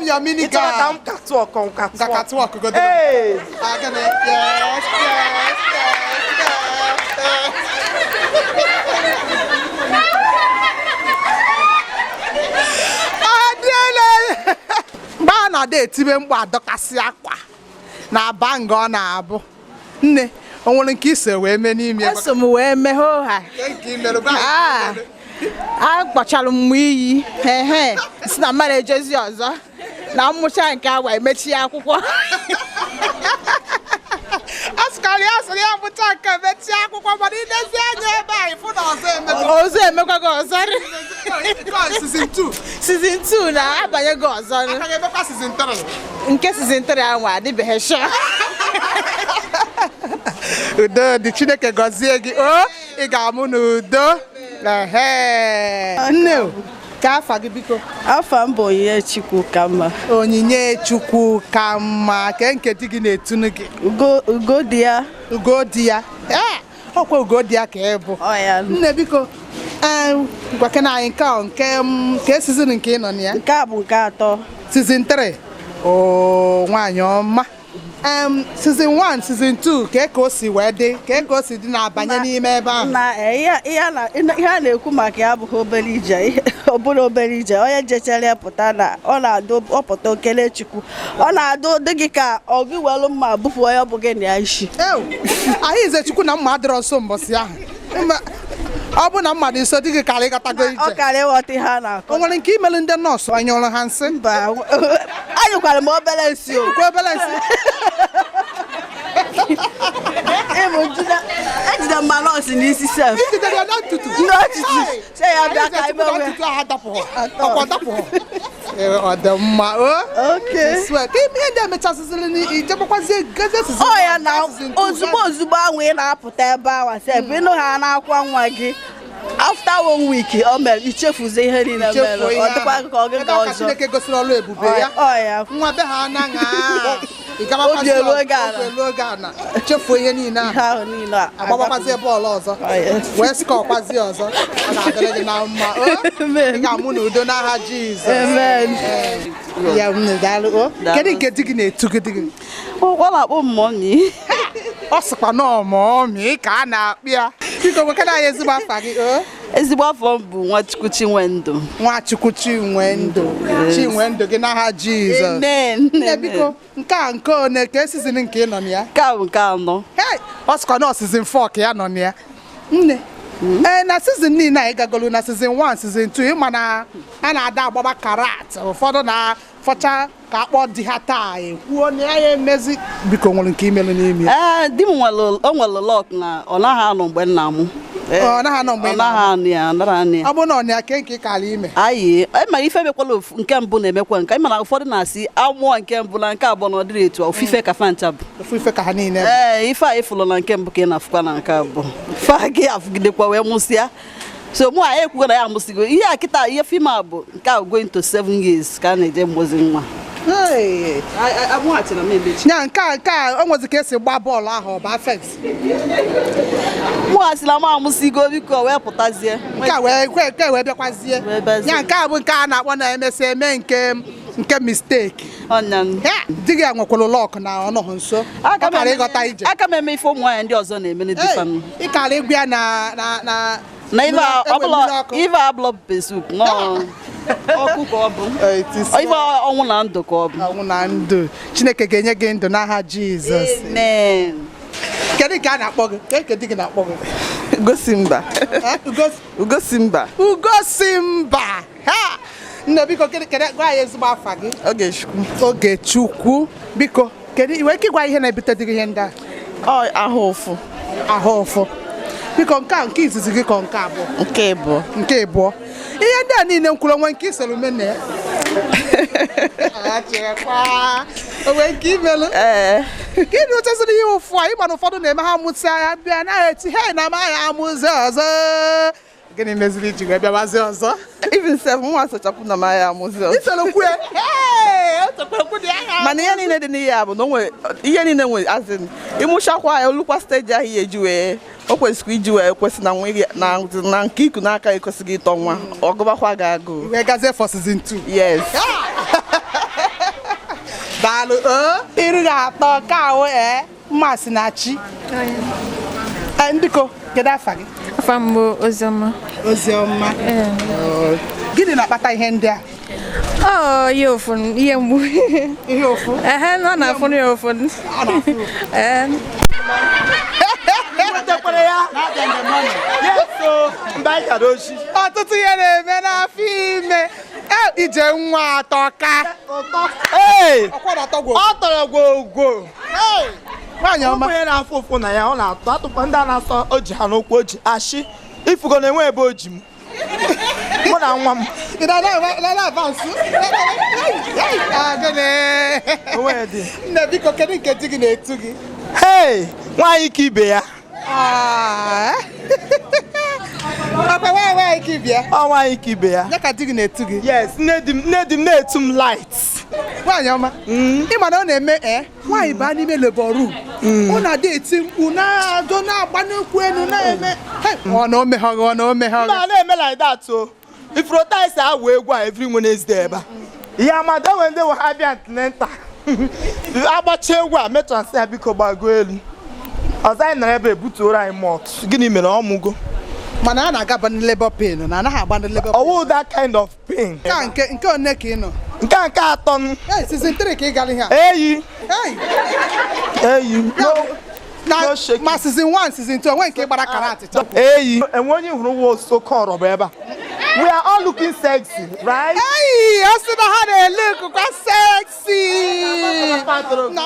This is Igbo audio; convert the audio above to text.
them your mini Ị chọrọ ka gown. m catwalk, m catwalk. Ka catwalk godo. Ee. Ah, gịnị? Yes. Adịele! Mgbe a na-ada etibe mkpu adọkasị akwa na-aba nga ọ na-abụ, nne, o nwere nke iso wee mee n'ime ya? Eso m wee mee ha. Nke nke i mere, gwa anyị Ah. nke i mere. A kpọchara m iyi ehe si na mmadụ ejezi ọzọ na mmụcha nke agwa emechi akwụkwọ. A sịkarị ya sịrị ya bụcha nke mechie akwụkwọ, mana ilezi anya ebe a, ịfụ na ọzọ emego. Ọzọ emekwago ọzọ. Nke a season 2. Season 2 na-abanyego ọzọ. Aka ga-emekwa season 3. Nke season 3 ahụ adịbeghị sure. Udo dị. Chineke gọzie gị o, ị ga-amụ n'udo. Ehe, nne o, ka afa gị, biko? Afa m bụ Onyinye Chukwu ka mma. Onyinye Chukwu ka mma. Ke nke di gị na-etunu gị? Ugo, ugo dị ya. Ugo di ya. Ee, ọkwa ugo di ya ka ị bụ. Ọ ya. Nne, biko, ee, gwakena anyị nke a, nke m nke season nke ị nọ na ya. Nke a bụ nke atọ. Season 3 o, nwaanyị ọma. Season 1, season 2, ka o si wee dị, ka o si dị na-abanye n'ime ebe ahụ? Na ihe a na-ekwu maka ya abụghị obere ije. Ọ bụrụ obere ije, onye jechara ya pụta na ọ na-adụ ọpụta okele Chukwu, ọ na-adụ dị gị ka ọ gị welu mma bupụ onye ọ bụ gị na ya isi. Ew, ahụ ize Chukwu na mma adịrọ nso mbọsị ahụ. Ọ bụ na mma dị nso, di gị karị ịghọtago ọ ije. Karịa ịghọta ihe a na-akọ. O nwere nke imelu ndị nọọsụ anyụrụ ha nsị? Mba, anyụkwara m obere nsị o. Kwa obere nsị. Ịmụ ejide m ma nọọsụ n'isi sef. Ijidere ya na ntutu? N'ọtụtụ sị ya bịa ka Ahụ ize ime Chukwu na onwe. ntutu ahụ adapụghọ, ọkwa dapụghọ. Ee, ọ dị mma o. Okay. Swear, ka ihe ndị emechasịzịrị ijebakwazie gazie season Ọ ya one, na season two, ozugbo ozugbo ahụ ị na-apụta ebe ahụ sef, ịnụ ha na-akwa nwa gị, after one week o mere, ichefuzi ihe niile mere. Chefuo ihe Ọ dịkwa ahụ. ka ọ gị Ebe ka a ka ọzọ. Chineke gosiri ọlụ ebube ya. Ọ ya. Nwa be ha anaghị ịgabakwazi. Obi eruo gị ala. Obi eruo gị ala, chefuo ihe niile Ihe ahụ. ahụ niile a Agbabakwazie bọọlụ ọzọ. Ọ ya. Wee scorekwazie ọzọ. Ọ ga-adịrị gị na mma o. Amen. Ị ga-amụ n'udo n'aha Jizọs. Amen. Ya nne, daalụ o. Daalụ. Kedu nke di gị na-etu gị, di gị? Ọ na-akpọ m mummy. Ọ sịkwa na ọmụmị ka a na-akpị ya. Biko, nwekena anyị ezigbo afa gị o. Ezigbo afọ m bụ Nwachukwu Chinwendụ. Nwachukwu Chinwendụ, Chinwendụ gị n'aha Jizọs. Amen. Nne, biko, nke a nke one ka season nke ị nọ na ya? Nke a bụ nke anọ. Hey, ọ sịkwa na season 4 ka ya nọ na ya. Nne, ee, na season niile anyị gagolu na season 1, season 2, ịma na a na-ada agbaba karat, ụfọdụ na-fọcha ka akpọ di ha taa ekwuo na ya emezi. Biko, nwere nke imelụ n'ime ya? Ee, di m nwere, o nwere luck na ọ naghị anọ mgbe nna m. Ọ naghị anọ mgbe Ọ ị naghị na-amụ? anụ ya, ọ naghị anụ ya. Ọ bụrụ na ọ na ya, ke nke ị kara ime? Ayi, ịma ife emekwala ofu nke mbụ na-emekwa nke ịma na ụfọdụ na-asị amụọ nke mbụ na nke abụọ na ọ dịrị etu a, ofufe ka fancha bụ. Ofu ife ka ha niile bụ. Ee, ife a ịfụlụ na nke mbụ ka ị na-afụkwa na nke abụọ, ife a gị afụgidekwa wee mụsịa. So mụ a ekwugo na ya amụsịgo ihe a kịta, ihe film a bụ nke a going to 7 years ka a na-eje mgbozi nwa. Hey. Amụghachiri m emechi. Nya nke a o nwezi ka esi gbaa bọọlụ ahụ, ọ baa fence. Mụghachila m amụsịgo, biko, wee pụtazie. Nke a wee nke wee bịakwazie. Wee bịazie. Ya nke a bụ nke a na-akpọ na emesịa eme nke mistake. Ọnya. Ya di gị a nwekwara luck na ọ nọghị nso, ọ kara ịghọta ije. Aka m eme ife ụmụ nwaanyị ndị ọzọ na-eme dịfanụ. Ị kara ịgwa ya na Na ife a enwe ọbụla mmiri ọkụ. Ife a abụla pepper soup nọọ, ọkụ ka ọ bụ. Eh, it is Ife ọnwụ na ndụ ka ọ bụ. Ọnwụ na ndụ. Chineke ga-enye gị ndụ n'aha Jizọs. Amen. Kedu nke a na-akpọ gị? Kedu nke di gị na-akpọ gị? Ugosimba. Eh, Ugosimba. Ugosimba ha. Nne, biko, kedu gwa anyị ezigbo afa gị? Ogechukwu. Ogechukwu, biko, kedu i nwere ike ịgwa ihe na-ebute dị gị ihe ndị a? Ọ ahụ ụfụ. Ahụ ụfụ. Biko, nke a nke izizi gị ka nke abụọ? Nke ịbụọ. Nke ịbụọ. Ihe ndị a niile m kwuru, onwe nke isoro me na ya? Achịkwa onwe nke imelụ? Ee. Ka ị na-echeziri ihe ụfụ a, ịma na ụfọdụ na-eme ha mụsịa ya bịa naghị eti he na amaghị amụzi ọzọ. Gịnị meziri iji wee bịawazi ọzọ? Even sef, nwa sachapụ na maya amụzi ọzọ. Isoro kwue. Hey, o sokwara kwu dị agha. Mana ihe niile dị n'ihe a bụ na o nwere ihe niile nwere azin ịmụchakwa ya, olukwa stage ahụ ihe eji wee o kwesịrị iji wee kwesị na nwa na nke iku n'aka ekwesịghị ịtọ nwa, ọgụbakwa gị agụụ. Wee gazie for season 2. Yes. Daalụ o. Iru ga-atọ ka ahụ ee mmasị na chi. Ee, ndịko, kedu afa gị? Afa m bụ Oziọma. Oziọma. Gịnị na-akpata ihe ndị a? Ọ ihe ụfụ, ihe mgbu. Ihe ụfụ? Ehe, ọ na-afụ ya ụfụ. Ọ na-afụ ụfụ. Ee. Nwetakwara ya. Yes, o. Mgbe anyị gara oshi. Ọtụtụ ihe na-eme n'afọ ime. E, ije nwa atọ ka. Ee! Ọkwa na-atọ gwo. Ọ tọrọ gwogwo. Nwaanyị ọma. Onye na-afụ ụfụ na ya, ọ na-atọ atụkwa ndị a na-asọ o ji ha n'ụkwụ o ji ashị ifugo na enwe ebe o ji m. Mụ na nwa m. Ị na-ana avansụ? Gịnị? Onwe dị. Nne biko, kedu nke di gị na-etu gị? Hey! Nwaanyị ka ibe ya. Ah. Ọkwa nwaanyị nwaanyị ka ibia. Ọ nwaanyị ka ibe ya. Ya ka di gị na-etu gị. Yes, nne di m nne di m na-etu m light. Nwaanyị ọma. Ị ma na ọ na-eme ee nwaanyị baa n'ime labor room. Ọ na-adị eti mkpu na-adọ na-agba n'ụkwụ elu na-eme. Hey, ọ na o meghọghị ọ na o meghọghị. Mba, na-eme like that o. Ifuru taisi awụ egwu a every Wednesday ebe a. Ya amada enwe ndị nwe ha bịa antenatal. Agbacha egwu a metro nsị ya biko gbago elu. Ọzọ anyị nọrọ ebe ebutuoro anyị mọt. Gịnị mere ọ mụgo? Mana a na-agaba ndị labor pain na anaghị agba ndị labor pain. Ọwụ that kind of pain. Nke a nke nke one ka ị nọ? Nke a nke atọ m. Hey, season 3 ka ị gara ihe a. Eyi. Hey, Eyi. No. na No shaking. ma season 1 season 2 onwe nke gbara karat chapụ. Eyi. Enwe onye hụrụ nwa oke ọrọbọ ebe a. We are all looking sexy, right? Hey, ọ sị na ha na-ele nkụkwa sexy. Na